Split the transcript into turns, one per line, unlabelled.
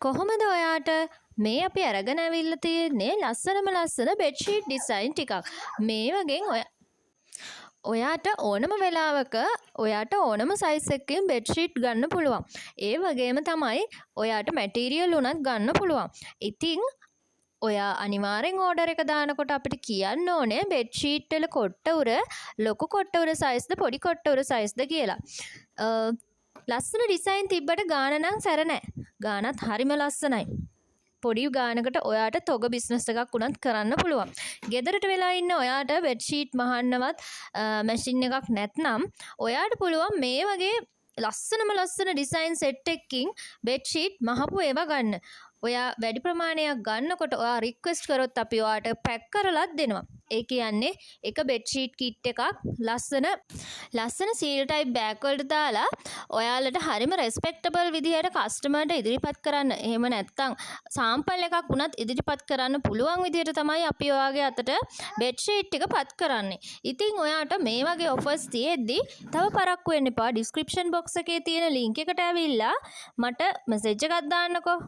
කොහොමද ඔයාට? මේ අපි අරගෙන ඇවිල්ලා තියෙන්නේ ලස්සනම ලස්සන බෙඩ්ෂීට් ඩිසයින් ටිකක්. මේ වගේ ඔය ඔයාට ඕනම වෙලාවක ඔයාට ඕනම සයිස් එකකින් බෙඩ්ෂීට් ගන්න පුළුවන්. ඒ වගේම තමයි ඔයාට මැටීරියල් උනත් ගන්න පුළුවන්. ඉතින් ඔයා අනිවාර්යෙන් ඕඩර් එක දානකොට අපිට කියන්න ඕනේ බෙඩ්ෂීට් වල කොට්ට උර ලොකු කොට්ට උර සයිස්ද පොඩි කොට්ට උර සයිස්ද කියලා. ලස්සන ඩිසයින් තිබ්බට ගාන නම් සැර නෑ. ගානත් හරිම ලස්සනයි. පොඩි ගානකට ඔයාට තොග බිස්නස් එකක් වුණත් කරන්න පුළුවන්. ගෙදරට වෙලා ඉන්න ඔයාට බෙඩ්ෂීට් මහන්නවත් මැෂින් එකක් නැත්නම් ඔයාට පුළුවන් මේ වගේ ලස්සනම ලස්සන ඩිසයින් සෙට් එකකින් බෙඩ්ෂීට් මහපු ඒවා ගන්න. ඔයා වැඩි ප්‍රමාණයක් ගන්නකොට ඔයා රික්වෙස්ට් කරොත් අපි ඔයාට පැක් කරලත් දෙනවා. ඒ කියන්නේ එක බෙඩ්ෂීට් කිට් එකක් ලස්සන ලස්සන සීල් ටයිප් බෑග් වලට දාලා ඔයාලට හරිම රෙස්පෙක්ටබල් විදිහට කස්ටමර්ට ඉදිරිපත් කරන්න, එහෙම නැත්නම් සාම්පල් එකක් වුණත් ඉදිරිපත් කරන්න පුළුවන් විදිහට තමයි අපි ඔයාගේ අතට බෙඩ්ෂීට් ටික පත් කරන්නේ. ඉතින් ඔයාට මේ වගේ ඔෆර්ස් තියෙද්දි තව පරක්කු වෙන්න එපා. ඩිස්ක්‍රිප්ෂන් බොක්ස් එකේ තියෙන ලින්ක් එකට ඇවිල්ලා මට මැසේජ් එකක් දාන්නකෝ.